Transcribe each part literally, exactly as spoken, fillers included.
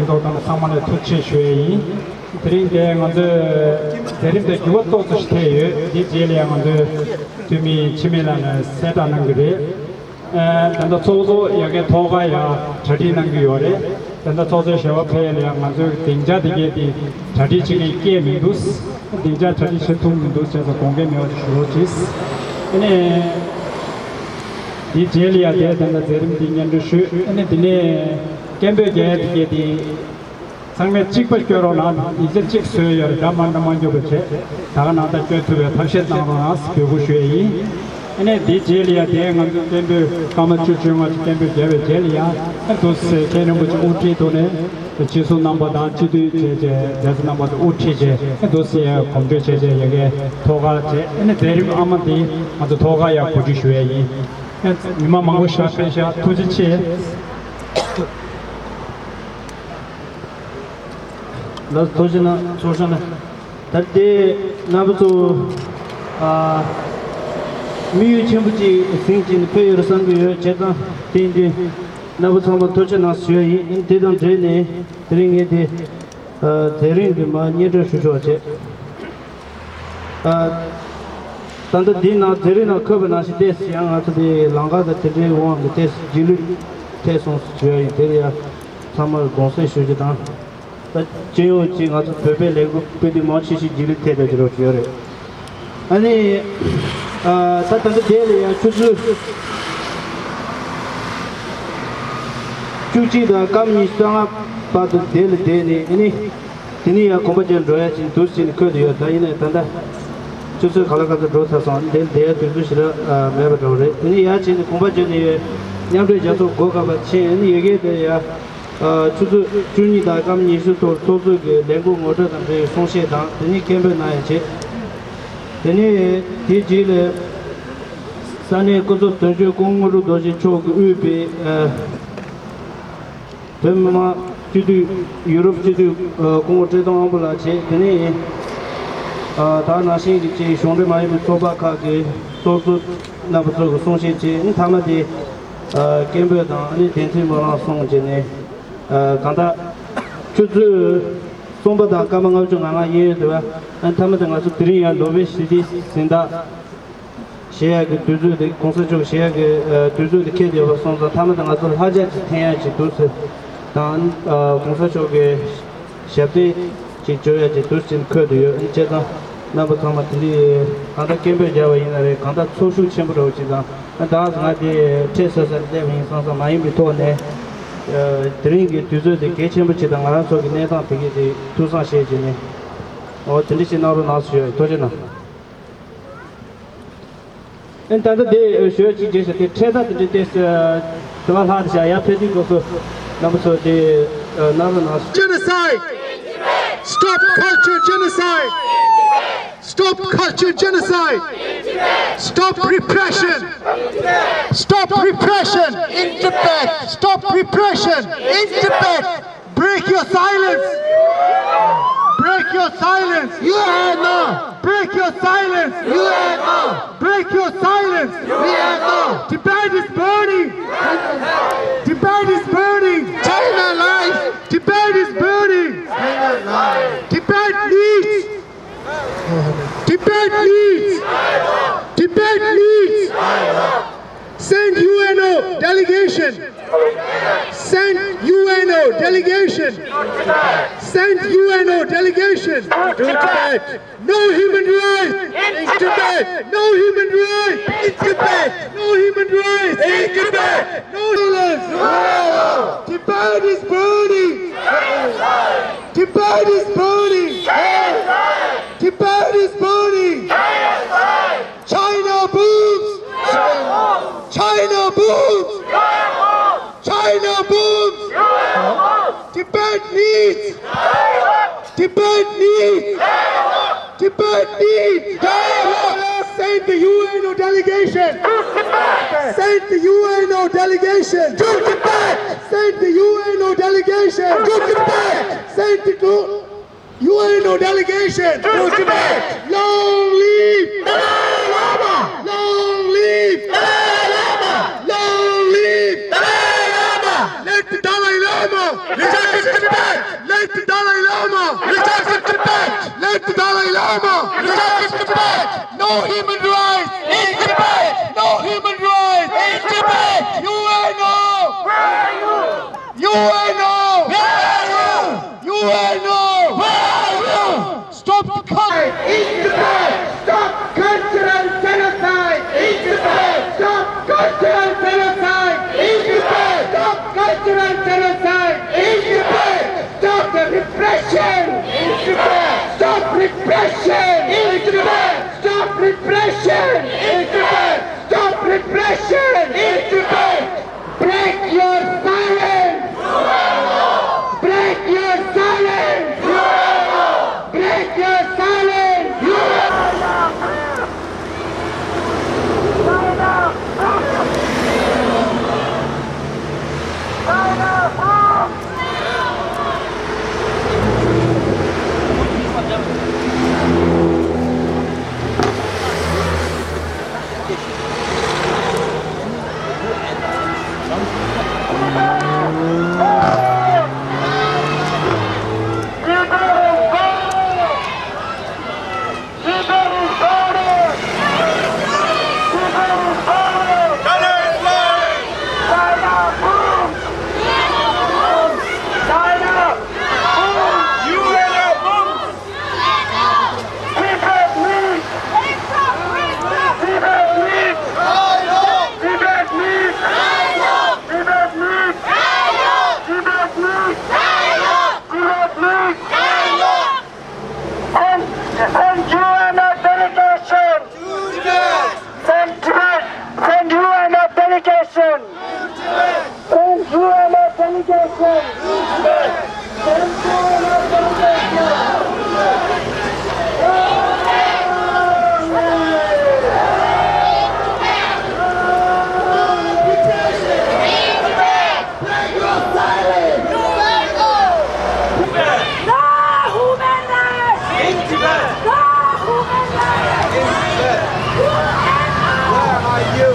ཕྱིན་ཐོག་དང་ཚང་མ་ལ་ཐུགས་རྗེ་ཆེ་ཞུ་ཡས་ཡིན། དེ་རིང་འདིར་ང་ཚོས་མཛད་རིམ་དེ་འགྱུར་བ་ཏོག་ཙམ་ཞིག་ཐེབས་ཡོད། དེའི་རྗེས་ལ་ཡང་ང་ཚོའི་འཐུས་མི་འཆི་མེད་ལགས་ནས་གསལ་བསྒྲགས་གནང་གི་རེད། ཨ། ད་ལྟ་ཚོགས་གཙོ་ཡ་གིའི་ཐོག་ཁར་ཡང་གྲ་སྒྲིག་གནང་གི་ཡོད་རེད། ད་ལྟ་ཚོགས་གཙོའི་ཞལ་པར་ཕུལ་ཡས་ལ་ཡང་ང་ཚོའི་སྡིངས་ཆ་དེ་གའི་དེ་གྲ་སྒྲིག་བྱེད་མཁན་བསྐྱལ་མི་འདུག་སྡིངས་ཆ་གྲ་སྒྲིག་བྱེད་ཐུབ་མི་འདུག་བྱས་ཙང་དགོངས་འགལ་མེད་པ་ཞུ་རོགས་གྱིས། ཨ་ནི། དེའི་རྗེས་ལ་ཡང་དེ་ད་ལྟ་མཛད་རིམ་འདི་སྙན་སྒྲོན་ཞུས། ཨ་ནི་དེ་ནས་སྐད་འབོད་རྒྱག་ཡས་དེ་གའི་དེ། ཚང་མས་གཅིག་པ་སྐྱོན་རོགས་གནང་། ཡིག་ཆ་གཅིག་བཟོས་ཡོད་རེད། འདྲ་མ་འདྲ་མ་འགྱུར་བ་བྱས། ད་ག་ནང་ལྟར་སྐྱོན་ཐུབ་པའི་ཐབས་ཤེས་གནང་རོགས་གནང་ཟེར་འབོད་སྐུལ་ཞུ་ཡས་ཡིན། ཨ་ནས་དེའི་རྗེས་ལ་ཡང་དེ་ང་ཚོ་སྐད་འབོད་སྐར་མ་བཅུ་བཅོ་ལྔ་ཅིག་སྐད་འབོད་བརྒྱབ་པའི་རྗེས་ལ་ཡང་ཨ་འདུག་སེ་མཁན་རིན་པོ་ཆེ་དབུ་ཁྲིད་ཐོག་ནས་སྤྱི་ཟུར་རྣམ་པ་དང་སྤྱི་འཐུས་བྱས་བྱས་མཛད་གཙོ་རྣམ་པ་ཚོ་དབུ་ཁྲིད་བྱས་ཨ་འདུག་སེ་ཡང་གོམ་བགྲོད་བྱས་བྱས་ཡ་གའི་ཐོག་ཁར་བྱས། ཨ་ནས་མཛད་རིམ་ཨ་མ་དེ་ང་ཚོ་ཐོག་ཁར་ཡང་གོ་སྒྲིག་ཞུ་ཡས་ཡིན། ཨ་མི་མང་མང་པོ་ཞིག་ཕེབས་ཤག་ཐུགས་རྗེ་ཆེ། ལགས་སོ། ཐུགས་རྗེ་གནང་། ཚོགས་བཞུགས་གནང་། ད་ལྟའི་རྣམ་པ་ཚོ། ཨ། དམིགས་ཡུལ་ཆེན་པོ་ཅིག་ཟིན་བྱས་ནས་ཕེབས་ཡོད་རེད་བསམ་གྱི་ཡོད། བྱས་ཙང་དེ་ཡིན་དུས་རྣམ་པ་ཚང་མ་ཐུགས་རྗེ་གནང་ཞུ་ཡ་ཡིན། དེ་དང་འབྲེལ་ནས་དེ་རིང་ངས་དེ། ཨ། མཛད་རིམ་འདི་མར་སྙན་སྒྲོན་ཞུ་ཆོག་བྱས། ཨ། ད་ལྟ་འདི་ནང་མཛད་རིམ་ནང་འཁོད་པ་ནང་བཞིན་ཏོག་ཙམ་ཡང་ང་ཚོ་འདི་ལམ་ཁ་དང་དེ་འདྲའི་དབང་གིས་ཏོག་ཙམ་རྗེས་ལུས་ཐེབས་སོང་ཞུ་ཡ་ཡིན། དེར་ཡང་ཚང་མར་དགོངས་སེལ་ཞུ་རྒྱུ་དང་། ད་སྤྱི་ཡོངས་ཀྱི་ང་ཚོ་བོད་པའི་ལས་འགུལ་སྤེལ་དུས་མང་ཆེ་ཤོས་རྗེས་ལུས་ཐེབས་བསྡད་ཀྱི་རེད་ཞུ་ཡ་རེད། ཨ་ནི། ཨ། ད་ད་ལྟ་དེ་ལ་ཡང་ཆུ་ཚོད་བཅུ་གཅིག་དང་སྐར་མ་ཉི་ཤུ་རྩ་ལྔ་བར་དུ་དེ་ལ་བསྡད་ནས། ཨ་ནི། དེ་ནས་ཡང་གོམ་པ་བརྒྱབ་འགྲོ་ཡ་ཅིག་འདུག་ཟེར་ནས་འཁོད་དུ་ཡོད། ད་ཡིན་ནའི་ད་ལྟ་ཆུ་ཚོད་ག་ལ་ག་ཚོད་འགྲོ་ཚར་སོང་། དེ་ལ་བསྡད་ཡ་དུས་ཚོད་ཞེ་དྲག་མེད་པ་འདྲ་བོ་རེད། དེ་ནས་ཡར་ཕྱིན་ནས་གོམ་པ་བརྒྱབ་ནས་ཡོད། མཉམ་འབྲེལ་རྒྱལ་ཚོགས་སྒོ་ཁ་བར་ཕྱིན། ཨ་ནི་ཡ་གིའི་དེ་ཡ། ཨ། ཆུ་ཚོད་བཅུ་གཉིས་དང་སྐར་མ་ཉི་ཤུ་ཐོག་ཚོགས་གཙོས་ཀྱི་ལས་འགུལ་ངོ་སྤྲོད་དང་འབྲེལ་བའི་གསུང་བཤད་དང་དེ་ནས་སྐད་འབོད་གནང་ཡ་བྱས། དེ་ནས་དེའི་རྗེས་ལ་ས་གནས་སྐུ་ཚབ་དོན་གཅོད་སྐུ་ངོ་དངོས་གྲུབ་རྡོ་རྗེ་མཆོག་གིས་དབུས་པའི། ཨ། བོད་མི་མང་སྤྱི་འཐུས། ཡུ་རོབ་སྤྱི་འཐུས། ཨ། སྐུ་ངོ་བཀྲས་མཐོང་དབང་པོ་ལགས་བྱས། དེ་ནས། ཨ། ད་ནང་བཞིན་གྱི་ཅིག་གཞུང་འབྲེལ་མ་ཡིན་པའི་ཚོགས་པ་ཁག་གི་ཚོགས་གཙོ་རྣམ་པ་ཚོ་གིས་གསུང་བཤད་བྱས། མཐའ་མ་དེ། ཨ། སྐད་འབོད་དང་ཨ་ནི་དོན་ཚན་སྨོན་ལམ་གསུངས་བྱས་ནས། ཨ། གང་ལྟར་ཆུ་ཚོད་གསུམ་པ་དང་སྐར་མ་ལྔ་བཅུ་ང་ལྔ་ཡིན་ཡོད་འདུག་པ། ཨ། མཐའ་མ་དེ་ང་ཚོ་དེ་རིང་ཡང་ནོ་བེལ་ཞི་བདེའི་གཟེངས་རྟགས་བཞེས་ཡག་གི་དུས་ཚོད་དེ། གོང་ས་མཆོག་བཞེས་ཡག་གི། ཨ། དུས་ཚོད་དེ་འཁེལ་ཡོད་པ་སོང་ཙང་མཐའ་མ་དེ་ང་ཚོ་ལ་ལྷ་རྒྱ་ཅིག་འཐེན་ཡག་ཅིག་འདུག་ཟེར་དང་། ཨ། གོང་ས་མཆོག་གི་ཞབས་བརྟན་ཅིག་བྱེད་ཡག་ཅིག་འདུག་ཟེར་འཁོད་དུ་ཡོད། བྱས་ཙང་རྣམ་པ་ཚང་མ་དེ་རིང་གང་ལྟར་སྐད་འབོད་རྒྱག་པ་ཡིན་ན་རེད། གང་ལྟར་ཚོགས་ཞུགས་ཆེན་པོ་འདྲ་བོ་ཅིག་དང་། ཨ། ད་ང་དེ་འཕྲལ་སོ་སོར་སླེབས་པ་ཡིན་བསམ་བསམ་མ་ཡིན་པའི་ཐོག་ནས། ཨ། དེ་རིང་གི་དུས་ཚོད་དེ་གལ་ཆེན་པོ་ཅིག་དང་། ང་རང་ཚོ་གི་གནས་སྟངས་དེ་གའི་དེ་ཐུགས་བསམ་བཞེས་བྱས་ནས། འོ། དེ་འདྲ་ཞིག་གནང་རོགས་གནང་ཞུ་ཡ་ཡིན། ཐུགས་རྗེ་གནང་། ཨ། ད་ལྟ་དེ་ཞུ་ཡ་གཅིག་བྱས་ཤག་དེ་འཕྲལ་དུ་དེ་འདྲའི་ཏོག་ཙམ་དུ་བ་ལྷག་བཞག་ཡ། ཕེབས་དུས་སྐབས་སུ་རྣམ་པ་ཚོ་དེ་གནང་རོགས་གནང་། Genocide! Stop culture genocide! Stop culture genocide! Stop repression! Stop repression! In Tibet! Stop repression! In Tibet! Break your silence! Break your silence! You are not! Break your silence! You are not! Break your silence! You are not! Tibet is burning! Tibet is burning! China lies! Tibet is burning! China lies! Tibet needs! Tibet needs! Tibet needs! Send U N O delegation! Send U N O delegation! Send U N O delegation! To Tibet! No human rights! In Tibet! No human rights! In Tibet! No human rights! In Tibet! No violence! Tibet is burning! Tibet is burning! Tibet is burning! China bombs! China bombs! Tibet needs dialogue. Send the U N O delegation. Send the U N O delegation. To Tibet. Send the U N O delegation. To Tibet. Send it to U N O delegation. To Tibet. Long live Dalai Lama. Long live Dalai Lama. Long live Dalai Lama. Let the Dalai Lama return to Tibet. Let the Dalai Lama return to Tibet. Let the Dalai Lama return to Tibet. No human rights in Tibet. No human rights in Tibet. U N O. Where are you? U N O. Where are you? U N O. Where are you? Stop the cult. In Tibet. Stop cultural genocide. In Tibet. Stop cultural genocide. In Tibet. Stop cultural genocide. In Tibet. Stop the repression. In Tibet. Stop repression. In Tibet. Stop repression. In Tibet. Stop repression. In Tibet. Break your silence. Break your silence. Break your silence. Send, send U N O delegation! Send Tibet! Send U N O delegation! Send U N O delegation! Send U N O delegation! Break your silence! No human rights! In Tibet! No human rights! In Tibet! U N O! Where are you?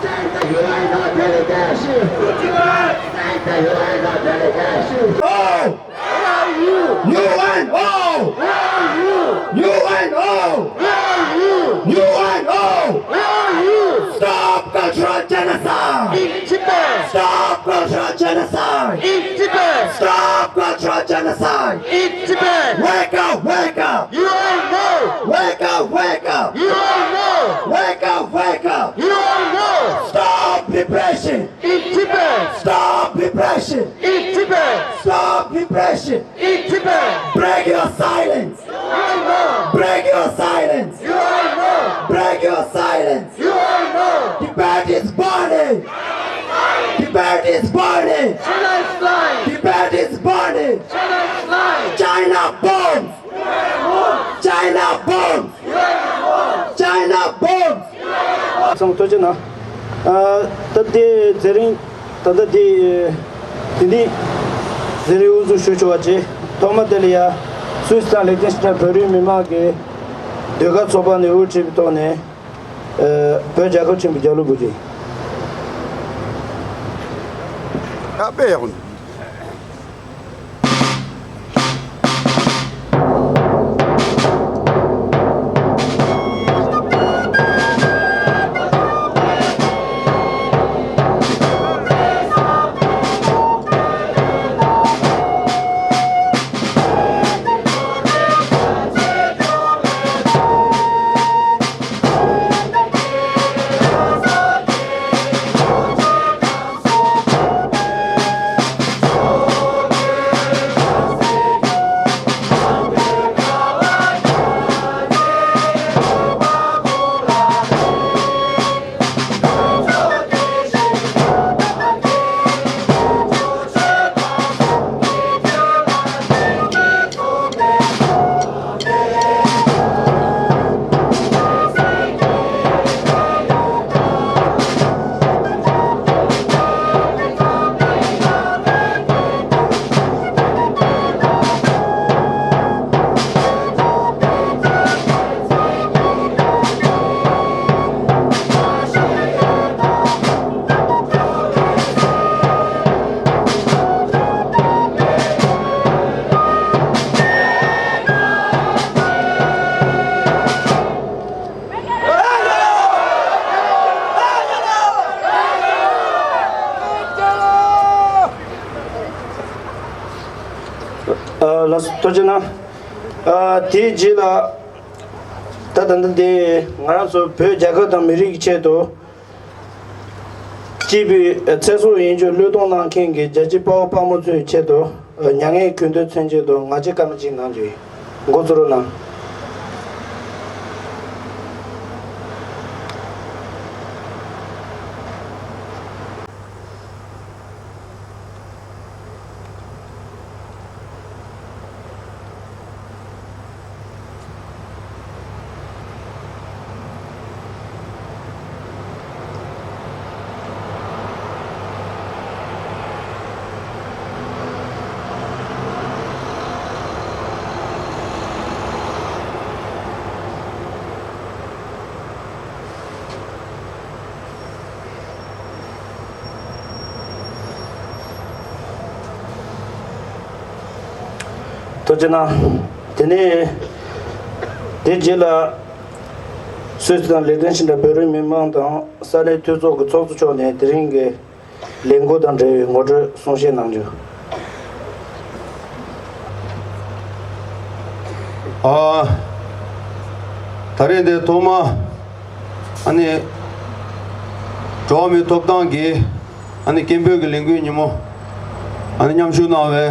Send the U N O delegation! Send the U N O delegation! Oh! Where are you? U N O! Where are you? U N O! Where are you? U N O! Where are you? Stop cultural genocide! In Tibet! Stop cultural genocide! In Tibet! Stop cultural genocide! In Tibet! Wake up! Wake up! U N O! Wake up! Wake up! U N O! Wake up! Wake up! U N O! Stop repression! In Tibet! Stop! In Tibet! Stop repression! In Tibet! Break your silence! You are alone! Break your silence! You are alone! Break your silence! You are alone! Tibet is burning! Tibet is burning! China is flying! Tibet is burning! China is flying! China bombs! China bombs! China bombs! ཚང་ཐུགས་རྗེ་གནང་། ཨ། ད་དེ་དེ་རིང་ད་ལྟ་དེ་དེ་ནི་དེ་རིང་དབུ་འཛུགས་ཞུ་ཆོག་པ་བྱས། ཐོག་མ་དེ་ལ་ཡ་སུད་སི་དང་ལིག་ཏེན་ཤི་ཊེན་བོད་རིགས་མི་མང་གི་ཟློས་གར་ཚོགས་པ་ནས་དབུ་ཁྲིད་པའི་ཐོག་ནས། ཨ། བོད་རྒྱལ་ཁབ་ཆེན་པོའི་རྒྱལ་གླུ་འབུལ་རྒྱུ་ཡིན། ཨ། དཔེ་ཡག་པོ་འདུག། ཨ། ལགས་སོ། ཐུགས་རྗེ་གནང་། ཨ། དེའི་རྗེས་ལ་ད་ད་ལྟ་དེ་ང་རང་ཚོ་བོད་རྒྱལ་ཁབ་དང་མི་རིགས་ཀྱི་ཆེད་དུ་སྐྱིད་པའི་ཚེ་སྲོག་ཡན་ཆད་བློས་གཏོང་གནང་མཁན་གྱི་རྒྱལ་གཅེས་དཔའ་བོ་དཔའ་མོ་ཚོའི་ཆེད་དུ། མྱ་ངན་གུས་འདུད་མཚོན་ཆེད་དུ་ང་རྒྱལ་སྐར་མ་གཅིག་གནང་རྒྱུ་ཡིན། འགོ་བཙུགས་རོགས་གནང་། ཐུགས་རྗེ་གནང་། དེ་ནས་དེ་རྗེས་ལ་སུད་སི་དང་ལིག་ཏེན་ཤི་ཊེན་བོད་རིགས་མི་མང་དང་ས་གནས་འཐུས་ཚོགས་ཀྱི་ཚོགས་གཙོ་མཆོག་ནས་དེ་རིང་གི་ལས་འགུལ་དང་འབྲེལ་བའི་ངོ་སྤྲོད་གསུང་བཤད་གནང་རྒྱུ། ཨ། ད་རེས་འདི་ཐོག་མ་ཨ་ནི་འགྲོ་བ་མིའི་ཐོབ་ཐང་གི་ཨ་ནི་སྐད་འབོད་ཀྱི་ལས་འགུལ་ཉིན་མོ་ཨ་ནི་མཉམ་ཞུགས་གནང་བའི་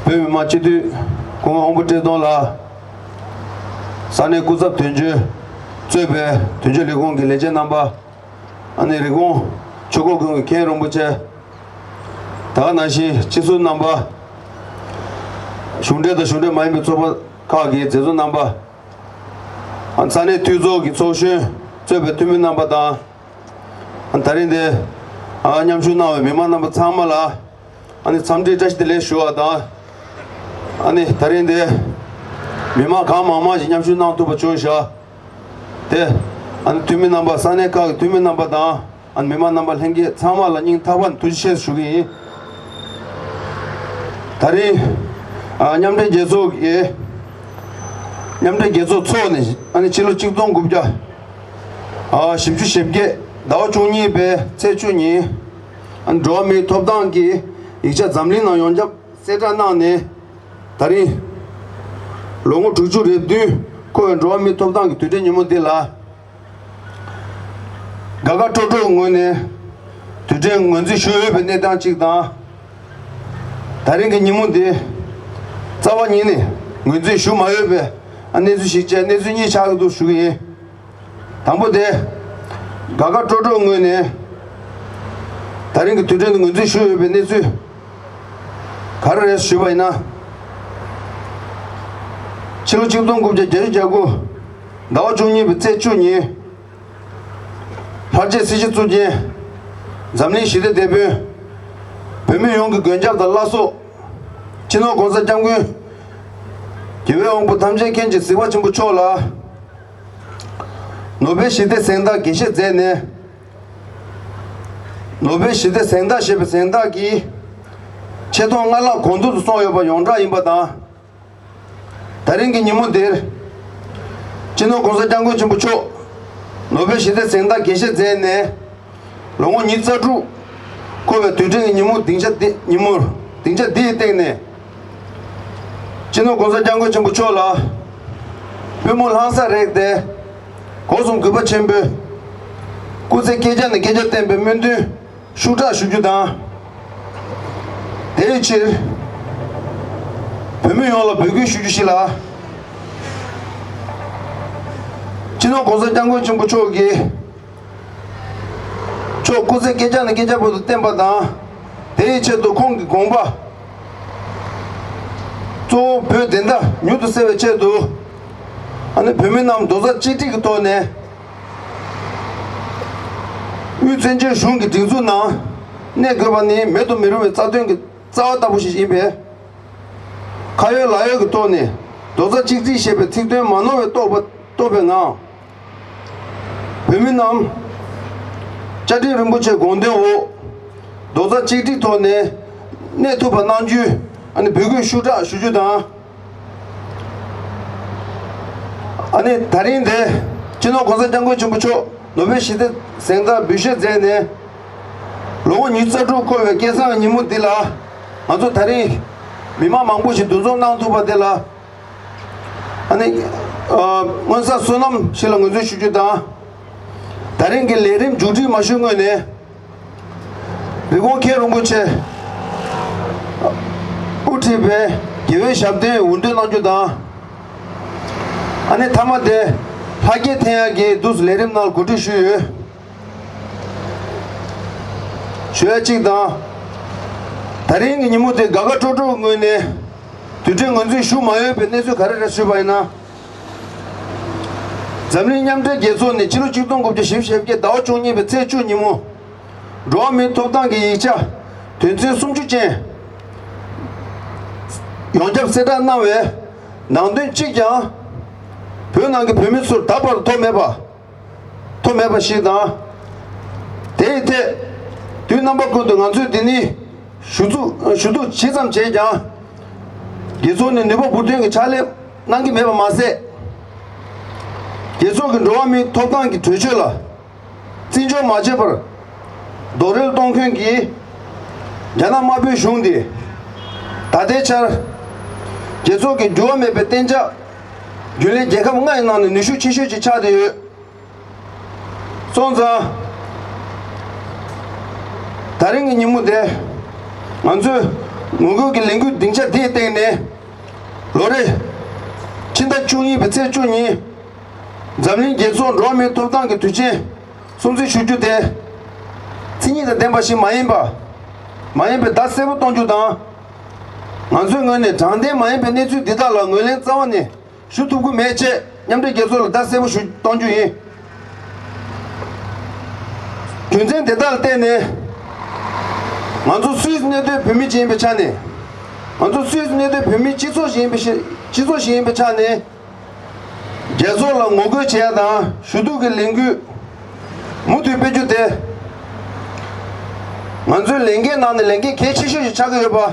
བོད་མི་མང་སྤྱི་འཐུས་སྐུ་ངོ་དབང་པོ་བཀྲས་མཐོང་ལགས། ས་གནས་སྐུ་ཚབ་དོན་གཅོད་གཙོས་པའི་དོན་གཅོད་ལས་ཁུངས་ཀྱི་ལས་བྱེད་རྣམ་པ། ཨ་ནི་རི་ཀོན་ཆོས་འཁོར་དགོན་གྱི་མཁན་རིན་པོ་ཆེ་དེ་ག་ནང་བཞིན་སྤྱི་ཟུར་རྣམ་པ། གཞུང་འབྲེལ་དང་གཞུང་འབྲེལ་མ་ཡིན་པའི་ཚོགས་པ་ཁག་གི་མཛད་གཙོ་རྣམ་པ། ཨ། ས་གནས་འཐུས་ཚོགས་ཀྱི་ཚོགས་གཞོན་གཙོས་པའི་འཐུས་མི་རྣམ་པ་དང་། ཨ། ད་རིང་འདིར་ཨ་མཉམ་ཞུགས་གནང་བའི་མི་མང་རྣམ་པ་ཚང་མ་ལ་ཨ་ནི་འཚམས་འདྲི་བཀྲ་ཤིས་བདེ་ལེགས་ཞུ་བ་དང་། ཨ་ནི་ད་རིང་འདིར་མི་མང་གང་མང་མང་ཞིག་མཉམ་ཞུགས་གནང་ཐུབ་པ་བྱུང་བཞག་དེ། ཨ་ནི་འཐུས་མི་རྣམ་པ། ས་གནས་ཁག་གི་འཐུས་མི་རྣམ་པ་དང་། ཨ་ནི་མི་མང་རྣམ་པ་ལྷན་རྒྱས་ཚང་མ་ལ་སྙིང་ཐག་པ་ནས་ཐུགས་རྗེ་ཆེ་ཞུ་གི་ཡིན། ད་རིང་ཨ་མཉམ་འབྲེལ་རྒྱལ་ཚོགས་ཀྱི་མཉམ་འབྲེལ་རྒྱལ་ཚོགས་འཚོགས་ནས་ཨ་ནི་ཕྱི་ལོ་ཆིག་སྟོང་དགུ་བརྒྱ་ཨ་བཞི་བཅུ་ཞེ་བརྒྱད་ཟླ་བ་བཅུ་གཉིས་པའི་ཚེས་བཅུ་ཉིན། ཨ་ནི་འགྲོ་བ་མིའི་ཐོབ་ཐང་གི་ཡིག་ཆ་འཛམ་གླིང་ནང་ཡོངས་ཁྱབ་གསལ་བསྒྲགས་གནང་ནས། ད་རིང་ལོ་ངོ་དྲུག་ཅུ་རེ་བདུན་འཁོར་བའི་འགྲོ་བ་མིའི་ཐོབ་ཐང་གི་དུས་དྲན་ཉིན་མོ་འདི་ལ། དགའ་དགའ་སྤྲོ་སྤྲོའི་ངོས་ནས་ དུས་དྲན་ངོས་འཛིན་ཞུ་འོས་པའི་གནས་སྟངས་གཅིག་དང་། ད་རིང་གི་ཉིན་མོ་འདི་རྩ་བ་ཉིད་ནས་ངོས་འཛིན་ཞུ་མ་འོས་པའི་གནས་ཚུལ་ཞིག་བཅས་གནས་ཚུལ་གཉིས་ཆགས་ཀྱི་འདུག་ཞུ་གི་ཡིན། དང་པོ་དེ། དགའ་དགའ་སྤྲོ་སྤྲོ་ངོས་ནས་ད་རིང་གི་དུས་དྲན་དུ་ངོས་འཛིན་ཞུ་འོས་པའི་གནས་ཚུལ་ག་རེ་རེད་ཞུས་པ་ཡིན་ན། ཕྱི་ལོ་ཆིག་སྟོང་དགུ་བརྒྱ་བརྒྱད་ཅུ་གྱ་དགུ་ཟླ་བ་བཅུ་གཉིས་པའི་ཚེས་བཅུ་ཉིན། ལྷར་བཅས་སྲིད་སྤྱི་གཙུག་རྒྱན་འཛམ་གླིང་ཞི་བདེ་དེད་དཔོན། བོད་མི་ཡོངས་ཀྱི་མགོན་སྐྱབས་དང་བླ་སྲོག་སྤྱི་ནོར་གོང་ས་སྐྱབས་མགོན། རྒྱལ་བའི་དབང་པོ་ཐམས་ཅད་མཁྱེན་ཅིང་གཟིགས་པ་ཆེན་པོ་མཆོག་ལ། ནོ་བེལ་ཞི་བདེ་གཟེངས་རྟགས་དགྱེས་བཞེས་མཛད་ནས། ནོ་བེལ་ཞི་བདེ་གཟེངས་རྟགས་ཞེས་པའི་གཟེངས་རྟགས་ཀྱི་ཆེ་མཐོང་སྔར་ལྷག་གོང་མཐོར་དུ་སོང་ཡོད་པ་ཡོངས་གྲགས་ཡིན་པ་དང་། ད་རིང་གི་ཉིན་མོ་འདིར། སྤྱི་ནོར་གོང་ས་སྐྱབས་མགོན་ཆེན་པོ་མཆོག་ནོ་བེལ་ཞི་བདེ་གཟེངས་རྟགས་དགྱེས་བཞེས་མཛད་ནས། ལོ་ངོ་ཉི་ཤུ་རྩ་དྲུག་འཁོར་བའི་དུས་དྲན་གྱི་ཉིན་མོ་སྡིངས་ཆ་འདི་ཉིན་མོར་སྡིངས་ཆ་འདིའི་སྟེང་ནས། སྤྱི་ནོར་གོང་ས་སྐྱབས་མགོན་ཆེན་པོ་མཆོག་ལ། པུས་མོ་ལྷང་སར་རེག་སྟེ། སྒོ་གསུམ་གུས་པ་ཆེན་པོས། སྐུ་ཚེ་བསྐལ་བརྒྱ་ནས་བསྐལ་བརྒྱར་བརྟན་པའི་སྨོན་འདུན། ཤུགས་དྲག་ཞུ་རྒྱུ་དང་། དེའི་ཕྱིར། བོད་མི་ཡོངས་ལ་འབོད་སྐུལ་ཞུ་རྒྱུ་ཞིག་ལ། སྤྱི་ནོར་གོང་ས་སྐྱབས་མགོན་ཆེན་པོ་མཆོག་གིས། མཆོག་སྐུ་ཚེ་བསྐལ་བརྒྱ་ནས་བསྐལ་བརྒྱ་བར་དུ་བརྟན་པ་དང་། དེའི་ཆེད་དུ་ཁོང་གི་དགོངས་པ། གཙོ་བོ་བོད་བདེན་མཐའ་མྱུར་དུ་གསལ་བའི་ཆེད་དུ། ཨ་ནི་བོད་མི་རྣམས་རྡོག་རྩ་གཅིག་སྒྲིལ་གྱི་ཐོག་ནས། དབུས་བཙན་བྱོལ་གཞུང་གི་སྒྲིག་འཛུགས་ནང་གནས་དགོས་པ་ནི་མེད་དུ་མི་རུང་བའི་རྩ་དོན་གྱི་རྩ་བ་ལྟ་བུ་ཞིག་ཡིན་པས། ཁ་ཡོད་ལག་ཡོད་ཀྱི་ཐོག་ནས་རྡོག་རྩ་གཅིག་སྒྲིལ་ཞེས་པའི་ཚིག་དོན་མ་ནོར་བའི་རྟོགས་པ་རྟོགས་པའི་ངང་། བོད་མི་རྣམས་བཅའ་ཁྲིམས་རིན་པོ་ཆེའི་དགོངས་དོན་འོག་རྡོག་རྩ་གཅིག་སྒྲིལ་ཐོག་ནས་གནས་ཐུབ་པ་གནང་རྒྱུའི་ཨ་ནི་འབོད་སྐུལ་ཤུགས་དྲག་ཞུ་རྒྱུ་དང་། ཨ་ནི་ད་རིང་འདི་སྤྱི་ནོར་གོང་ས་སྐྱབས་མགོན་ཆེན་པོ་མཆོག་ནོ་བེལ་ཞི་བདེ་གཟེངས་རྟགས་འབུལ་བཞེས་མཛད་ནས། ལོ་ངོ་ཉི་ཤུ་རྩ་དྲུག་འཁོར་བའི་སྐལ་བཟང་ཉིན་མོ་འདི་ལ། ང་ཚོ་ད་རིང་མི་མང་མང་པོ་ཞིག་འདུ་འཛོམས་གནང་ཐུབ་པ་དེ་ལ། ཨ་ནི། ཨ། སྔོན་བསགས་བསོད་ནམས་ཤིག་ལ་ངོས་འཛིན་ཞུ་རྒྱུ་དང་། ད་རིང་གི་ལས་རིམ་མཇུག་སྒྲིལ་མ་ཞུས་སྔོན་ནས། རི་ཀོན་མཁན་རིན་པོ་ཆེ་དབུ་ཁྲིད་པའི་རྒྱལ་བའི་ཞབས་བརྟན་འུར་འདོན་གནང་རྒྱུ་དང་། ཨ་ནི་མཐའ་མ་དེ་ལྷ་རྒྱལ་འཐེན་ཡག་གི་འདུག་ལས་རིམ་ནང་གོ་སྒྲིག་ཞུས་ཡོད། ཞུ་ཡ་གཅིག་དང་། ད་རིང་གི་ཉིན་མོ་དེ་དགའ་དགའ་སྤྲོ་སྤྲོ་ངོས་ནས་དུས་དྲན་ངོས་འཛིན་ཞུ་མ་འོས་པའི་གནས་ཚུལ་ག་རེ་རེད་ཞུས་པ་ཡིན་ན། འཛམ་གླིང་མཉམ་འབྲེལ་རྒྱལ་ཚོགས་ནས་ཕྱི་ལོ་ཆིག་སྟོང་དགུ་བརྒྱ་བཞི་བཅུ་ཞེ་བརྒྱད་ཟླ་བ་བཅུ་གཉིས་པའི་ཚེས་བཅུ་ཉིན་མོ། འགྲོ་བ་མིའི་ཐོབ་ཐང་གི་ཡིག་ཆ་དོན་ཚན་སུམ་ཅུ་ཅན་ཡོངས་ཁྱབ་གསལ་བསྒྲགས་གནང་བའི་ནང་དོན་གཅིག་ཀྱང་བོད་ནང་གི་བོད་མི་ཚོར་ད་བར་ཐོབ་མེད་པ། ཐོབ་མེད་པ་ཞིག་དང་། དེའི་ཐད་དུས་རྣམ་པ་ཀུན་ཏུ་ང་ཚོས་འདི་ནི་ཞུ་གཏུག་ཞུ་གཏུག་ཇི་ཙམ་བྱས་ཀྱང་། རྒྱལ་ཚོགས་ནས་ནུས་པ་འབུར་འདོན་གྱི་ཕྱག་ལས་གནང་གི་མེད་པ་མ་ཟད། རྒྱལ་ཚོགས་ཀྱི་འགྲོ་བ་མིའི་ཐོབ་ཐང་གི་གྲོས་ཆོད་ལ་བརྩི་འཇོག་མ་བྱས་པར་རྡོག་རོལ་གཏོང་མཁན་གྱི་རྒྱ་ནག་དམར་པོའི་གཞུང་འདི། ད་ལྟའི་ཆར་རྒྱལ་ཚོགས་ཀྱི་འགྱུར་བ་མེད་པའི་གཏན་འཇགས་རྒྱུན་ལས་རྒྱལ་ཁབ་ལྔ་ཡི་ནང་ནས་ནུས་ཤུགས་ཆེ་ཤོས་ཅིག་ཆགས་བསྡད་ཡོད། སོང་ཙང་། ད་རིང་གི་ཉིན་མོ་དེ། ང་ཚོས་ངོ་རྒོལ་གྱི་ལས་འགུལ་སྡིངས་ཆ་དེའི་སྟེང་ནས། ལོ་རེ། ཕྱི་ཟླ་བཅུ་གཉིས་པའི་ཚེས་བཅུ་ཉིན། འཛམ་གླིང་རྒྱལ་ཚོགས་འགྲོ་བ་མིའི་ཐོབ་ཐང་གི་དུས་ཆེན་སྲུང་བརྩི་ཞུ་རྒྱུ་དེ། མཚན་ཉིད་དང་ལྡན་པ་ཞིག་མ་ཡིན་པ། མ་ཡིན་པའི་བརྡ་གསལ་པོ་གཏོང་རྒྱུ་དང་། ང་ཚོའི་ངོས་ནས་དྲང་བདེན་མ་ཡིན་པའི་གནས་ཚུལ་འདི་དག་ལ་ངོས་ལེན་རྩ་བ་ནས་ཞུ་ཐུབ་ཀྱི་མེད་ཅེས་མཉམ་འབྲེལ་རྒྱལ་ཚོགས་ལ་བརྡ་གསལ་པོ་ཞུ་གཏོང་རྒྱུ་ཡིན། རྒྱུ་མཚན་དེ་དག་ལ་བརྟེན་ནས། ང་ཚོ་སུད་སི་གནས་སྡོད་བོད་མི་ཅིག་ཡིན་པའི་ཆ་ནས། ང་ཚོ་སུད་སི་གནས་སྡོད་བོད་མིའི་སྤྱི་ཚོགས་ཤིག་ཡིན་པའི་ཤེས་སྤྱི་ཚོགས་ཤིག་ཡིན་པའི་ཆ་ནས། རྒྱལ་ཚོགས་ལ་ངོ་རྒོལ་བྱེད་ཡ་དང་ཞུ་གཏུག་གི་ལས་འགུལ་མུ་མཐུད་སྤེལ་རྒྱུ་དེ། ང་ཚོའི་ལས་འགན་ནང་ནས་ལས་འགན་གལ་ཆེ་ཤོས་ཤིག་ཆགས་ཀྱི་ཡོད་པ།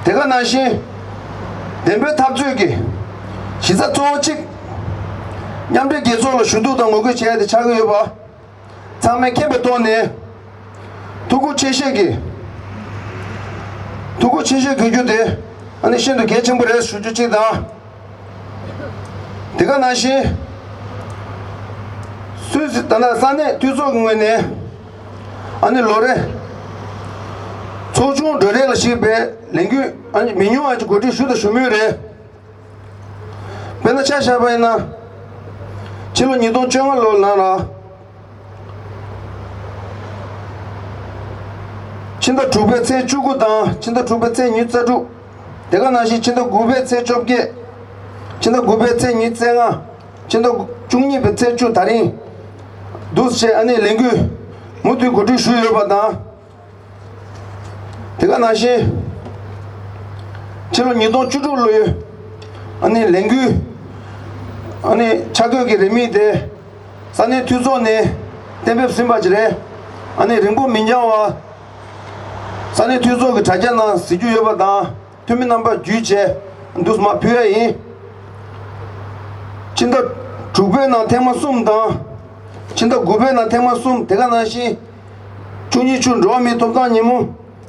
དེ་ག་ནང་བཞིན། བདེན་པའི་འཐབ་རྩོད་ཀྱི་གཞི་རྩ་གཙོ་བོ་གཅིག་མཉམ་འབྲེལ་རྒྱལ་ཚོགས་ལ་ཞུ་གཏུག་དང་ངོ་རྒོལ་བྱེད་ཡ་དེ་ཆགས་ཀྱི་ཡོད་པ། ཚང་མས་མཁྱེན་པའི་ཐོག་ནས། ཐུགས་ཁུར་ཆེ་བཞེས་ཀྱིས། ཐུགས་ཁུར་ཆེ་བཞེས་དགོས་རྒྱུ་དེ་ཨ་ནི་ཤིན་ཏུ་གལ་ཆེན་པོ་རེད་ཞུ་རྒྱུ་གཅིག་དང་། དེ་ག་ནང་བཞིན། སུད་སི་ད་ལྟ་ས་གནས་འཐུས་ཚོགས་ཀྱི་ངོས་ནས། ཨ་ནི་ལོ་རེ་ཚོགས་ཆུང་གྲོས་རེ་ལ་གཞིགས་པའི་ལས་འགུལ་ཨ་ནི་མི་ཉུང་བ་ཅིག་གོ་སྒྲིག་ཞུ་དང་ཞུ་མུས་རེད། དཔེར་ན་ཆ་བཞག་པ་ཡིན་ན། ཕྱི་ལོ་ཉིས་སྟོང་བཅོ་ལྔ་ལོ་ནང་ལ། ཕྱི་ཟླ་དྲུག་པའི་ཚེས་བཅུ་དགུ་དང་ཕྱི་ཟླ་དྲུག་པའི་ཚེས་ཉི་ཤུ་རྩ་དྲུག་དེ་ག་ནང་བཞིན་ཕྱི་ཟླ་དགུ་པའི་ཚེས་བཅོ་བརྒྱད། ཕྱི་ཟླ་དགུ་པའི་ཚེས་ཉི་ཤུ་རྩ་ལྔ། ཕྱི་ཟླ་བཅུ་གཉིས་པའི་ཚེས་བཅུ་ད་རིང་། འདུག་སེ་བྱས་ཨ་ནི་ལས་འགུལ་མུ་མཐུད་གོ་སྒྲིག་ཞུས་ཡོད་པ་དང་། དེ་ག་ནང་བཞིན། ཕྱི་ལོ་ཉིས་སྟོང་བཅུ་དྲུག་ལོའི་ཨ་ནི་ལས་འགུལ་ཨ་ནི་འཆར་འགོད་ཀྱི་རེ་མིག་དེ་ས་གནས་འཐུས་ཚོགས་ནས་གཏན་འབེབས་ཟིན་པ་ཅིག་རེད། ཨ་ནི་རིང་པོ་མི་འགྱངས་བར་ས་གནས་འཐུས་ཚོགས་ཀྱི་དྲ་རྒྱ་ནང་གཟིགས་རྒྱུ་ཡོད་པ་དང་འཐུས་མི་རྣམ་པ་བརྒྱུད་བྱས་འདུག་མར་ཕུལ་ཡ་ཡིན། ཕྱི་ཟླ་དྲུག་པའི་ནང་ཐེངས་མ་གསུམ་དང་། ཕྱི་ཟླ་དགུ་པའི་ནང་ཐེངས་མ་གསུམ་དེ་ག་ནང་བཞིན། བཅུ་གཉིས་བཅུ་འགྲོ་བ་མིའི་ཐོབ་ཐང་ཉིན་མོ།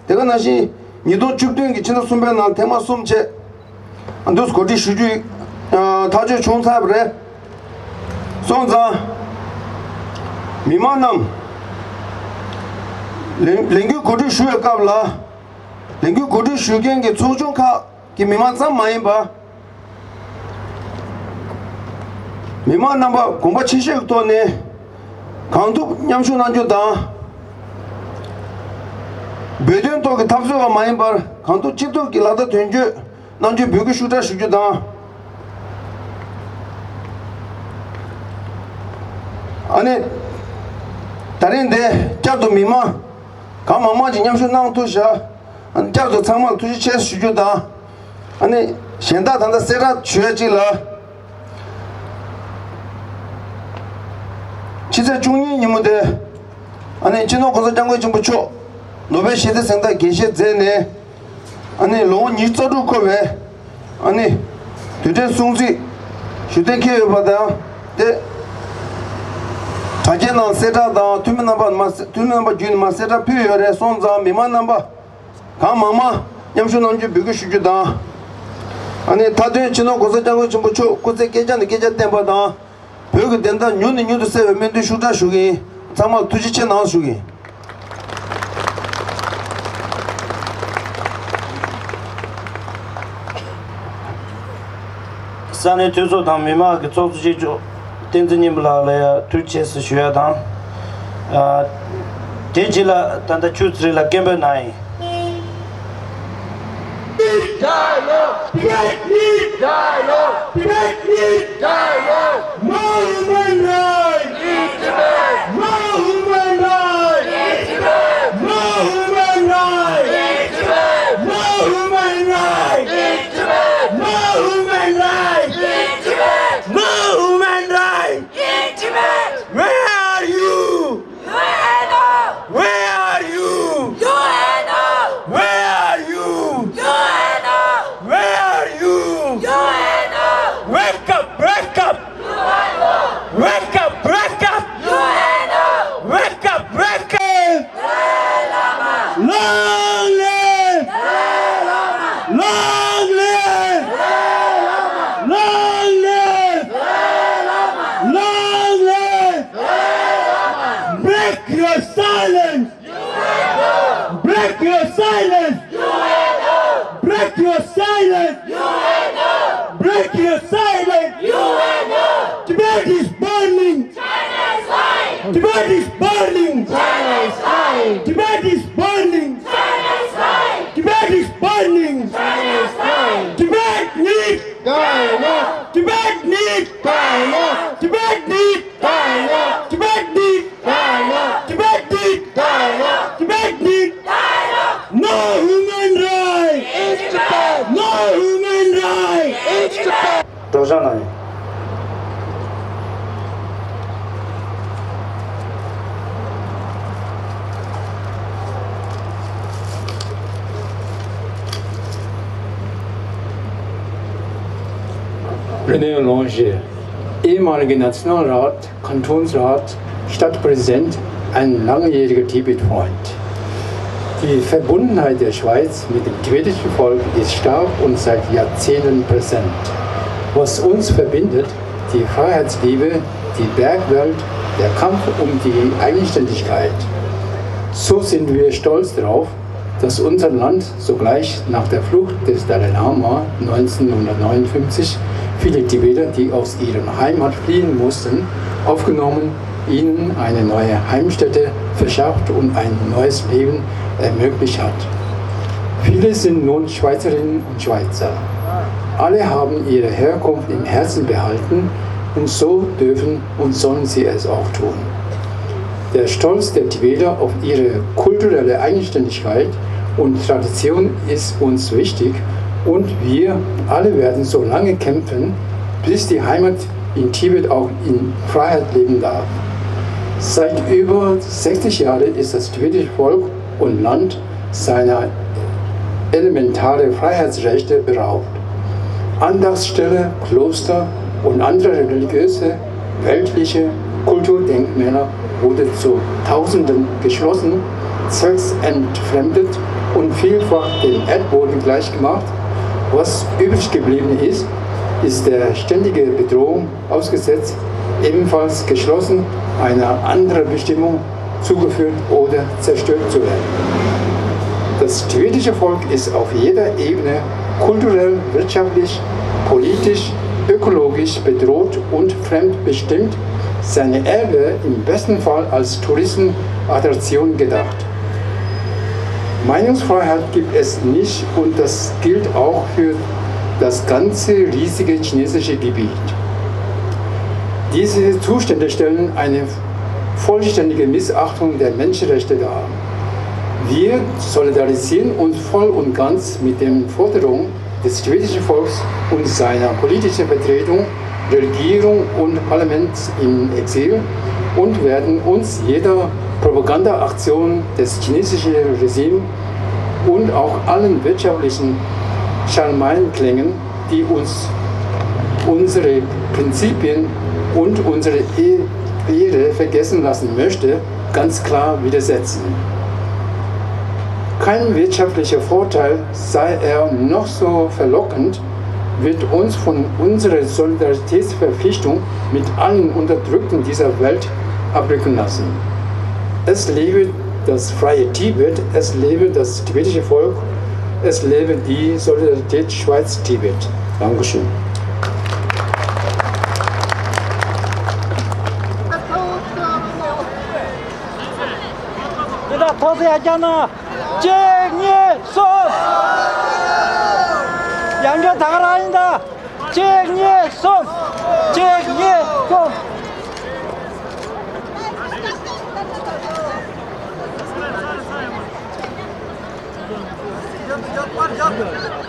དེ་ག་ནང་བཞིན་ཉིས་སྟོང་བཅུ་བདུན་གྱི་ཕྱི་ཟླ་གསུམ་པའི་ནང་ཐེངས་མ་གསུམ་བྱས། འདུག་གོ་སྒྲིག་ཞུ་རྒྱུ་ཐག་གཅོད་བྱུང་ཚར་བ་རེད། སོང་ཙང་། མི་མང་རྣམས། ལས་ལས་འགུལ་གོ་སྒྲིག་ཞུ་བའི་སྐབས་ལ། ལས་འགུལ་གོ་སྒྲིག་ཞུ་མཁན་གྱི་ཚོགས་ཆུང་ཁག་གི་མི་མང་ཙམ་མ་ཡིན་པར། མི་མང་རྣམ་པ་དགོངས་པ་ཆེ་ཤོས་ཀྱི་ཐོག་ནས་གང་ཐུབ་མཉམ་ཞུགས་གནང་རྒྱུ་དང་། བོད་དོན་ཐོག་གི་འཐབ་རྩོད་པ་མ་ཡིན་པར་གང་ཐུབ་ཅི་ཐུབ་ཀྱིས་ལག་བསྟར་དོན་འཁྱོལ་གནང་རྒྱུའི་འབོད་སྐུལ་ཤུགས་དྲག་ཞུ་རྒྱུ་དང་། ཨ་ནི། ད་རིང་འདིར་བསྐྱར་དུ་མི་མང་གང་མང་མང་ཅིག་མཉམ་ཞུགས་གནང་ཐུབ་ཤག་ཨ་ནི་བསྐྱར་དུ་ཚང་མར་ཐུགས་རྗེ་ཆེ་ཞུ་རྒྱུ་དང་། ཨ་ནི་གཞན་དག་ད་ལྟ་གསལ་བསྒྲགས་ཞུ་ཡ་གཅིག་ལ། ཕྱི་ཚེས་བཅུ་གཉིས་ཉིན་མོ་དེ། ཨ་ནི་སྤྱི་ནོར་༸གོང་ས་༸སྐྱབས་མགོན་ཆེན་པོ་མཆོག་ནོ་བེལ་ཞི་བདེའི་གཟེངས་རྟགས་རྒྱས་བཤད་མཛད་ནས། ཨ་ནི་ལོ་ངོ་ཉི་ཤུ་རྩ་དྲུག་འཁོར་བའི་ཨ་ནི་དུས་དྲན་སྲུང་བརྩི་ཞུ་གཏན་འཁེལ་ཡོད་པ་དང་དེ། དྲ་རྒྱའི་ནང་གསལ་བསྒྲགས་དང་འཐུས་མི་རྣམ་པ་མ་འཐུས་མི་རྣམ་པ་བརྒྱུད་ནས་མར་གསལ་བསྒྲགས་ཕུལ་ཡོད་རེད། སོང་ཙང་མི་མང་རྣམ་པ། གང་མང་མང་མཉམ་ཞུགས་གནང་རྒྱུའི་འབོད་སྐུལ་ཞུ་རྒྱུ་དང་། ཨ་ནི་མཐའ་དོན་སྤྱི་ནོར་༸གོང་ས་༸སྐྱབས་མགོན་ཆེན་པོ་མཆོག་སྐུ་ཚེ་བསྐལ་བརྒྱ་ནས་བསྐལ་བརྒྱར་བརྟན་པ་དང་། བོད་ཀྱི་བདེན་མཐའ་མྱུར་ནས་མྱུར་དུ་གསལ་བའི་སྨོན་འདུན་ཤུགས་དྲག་ཞུ་གི་ཡིན། ཚང་མར་ཐུགས་རྗེ་ཆེ་གནང་ཞུ་གི་ཡིན། ས་གནས་འཐུས་ཚོགས་དང་མི་མང་གི་ཚོགས་གཙོ་གཅིག་ལྕོགས་བསྟན་འཛིན་སྙིང་པོ་ལགས་ལ་ཡང་ཐུགས་རྗེ་ཆེ་ཞུ་ཡ་དང་། ཨ། དེ་རྗེས་ལ་ད་ལྟ་ཆུ་ཚེ་རིང་ལགས་སྐད་འབོད་གནང་ཡིན། Dialogue! Tibet needs dialogue! Tibet needs dialogue! More human rights! In Tibet! More human rights! In Tibet! More human rights! In Tibet! More human rights! In Tibet! More human rights! In Tibet! More human rights! In Tibet! Where are you? U N O! Where are you? U N O! Where are you? U N O! Where are you? U N O! Wake up! Wake up! U N O! Wake up! Wake up! U N O! Wake up! Wake up! Dalai Lama! Long live! Dalai Lama! Long live! Dalai Lama! Long live! Dalai Lama! Long live! Break your silence! Break your silence! Break your silence! Break your silence! Tibet is burning! China is lying! Tibet is burning! China is lying! Tibet is burning! China is lying! Tibet is burning! China is lying! Tibet needs dialogue! Tibet needs dialogue! Tibet needs dialogue! Tibet needs dialogue! Tibet needs dialogue! Tibet needs dialogue! No human rights! In Tibet! No human rights! In Tibet! སྒྲོག་སྦྱང་གནང་ཡོད། René Langer, ehemaliger Nationalrat, Kantonsrat, Stadtpräsident, ein langjähriger Tibet-Freund. Die Verbundenheit der Schweiz mit dem tibetischen Volk ist stark und seit Jahrzehnten präsent. Was uns verbindet, die Freiheitsliebe, die Bergwelt, der Kampf um die Eigenständigkeit. So sind wir stolz darauf, dass unser Land sogleich nach der Flucht des Dalai Lama neunzehnhundertneunundfünfzig viele Tibeter, die aus ihren Heimat fliehen mussten, aufgenommen, ihnen eine neue Heimstätte verschafft und ein neues Leben ermöglicht hat. Viele sind nun Schweizerinnen und Schweizer. Alle haben ihre Herkunft im Herzen behalten und so dürfen und sollen sie es auch tun. Der Stolz der Tibeter auf ihre kulturelle Eigenständigkeit und Tradition ist uns wichtig und wir alle werden so lange kämpfen, bis die Heimat in Tibet auch in Freiheit leben darf. Seit über sechzig Jahren ist das tibetische Volk und Land seiner elementaren Freiheitsrechte beraubt. Andachtstelle, Kloster und andere religiöse, weltliche Kulturdenkmäler wurden zu Tausenden geschlossen, zweckentfremdet und vielfach dem Erdboden gleichgemacht. Was übrig geblieben ist, ist der ständigen Bedrohung ausgesetzt, ebenfalls geschlossen einer anderen Bestimmung zugeführt oder zerstört zu werden. Das tibetische Volk ist auf jeder Ebene kulturell, wirtschaftlich, politisch, ökologisch bedroht und fremdbestimmt, seine Erbe im besten Fall als Touristenattraktion gedacht. Meinungsfreiheit gibt es nicht und das gilt auch für das ganze riesige chinesische Gebiet. Diese Zustände stellen eine vollständige Missachtung der Menschenrechte dar. Wir solidarisieren uns voll und ganz mit den Forderungen des tibetischen Volks und seiner politischen Vertretung, Regierung und Parlament im Exil und werden uns jeder Propagandaaktion des chinesischen Regimes und auch allen wirtschaftlichen Scharmeienklängen, die uns unsere Prinzipien und unsere E-, Ehre vergessen lassen möchte, ganz klar widersetzen. Kein wirtschaftlicher Vorteil, sei er noch so verlockend, wird uns von unserer Solidaritätsverpflichtung mit allen Unterdrückten dieser Welt abrücken lassen. Es lebe das freie Tibet, es lebe das tibetische Volk, es lebe die Solidarität Schweiz-Tibet. Dankeschön. འདི་དག་ཐོག་སེ་ཡར་བཀྱག་ན། གཅིག་གཉིས་གསུམ། ཡར་འགྲོ་ད་ག་རང་ཡིན་ད། གཅིག་གཉིས་གསུམ། གཅིག་གཉིས་གསུམ། རྒྱབ་རྒྱབ་པར་རྒྱབ།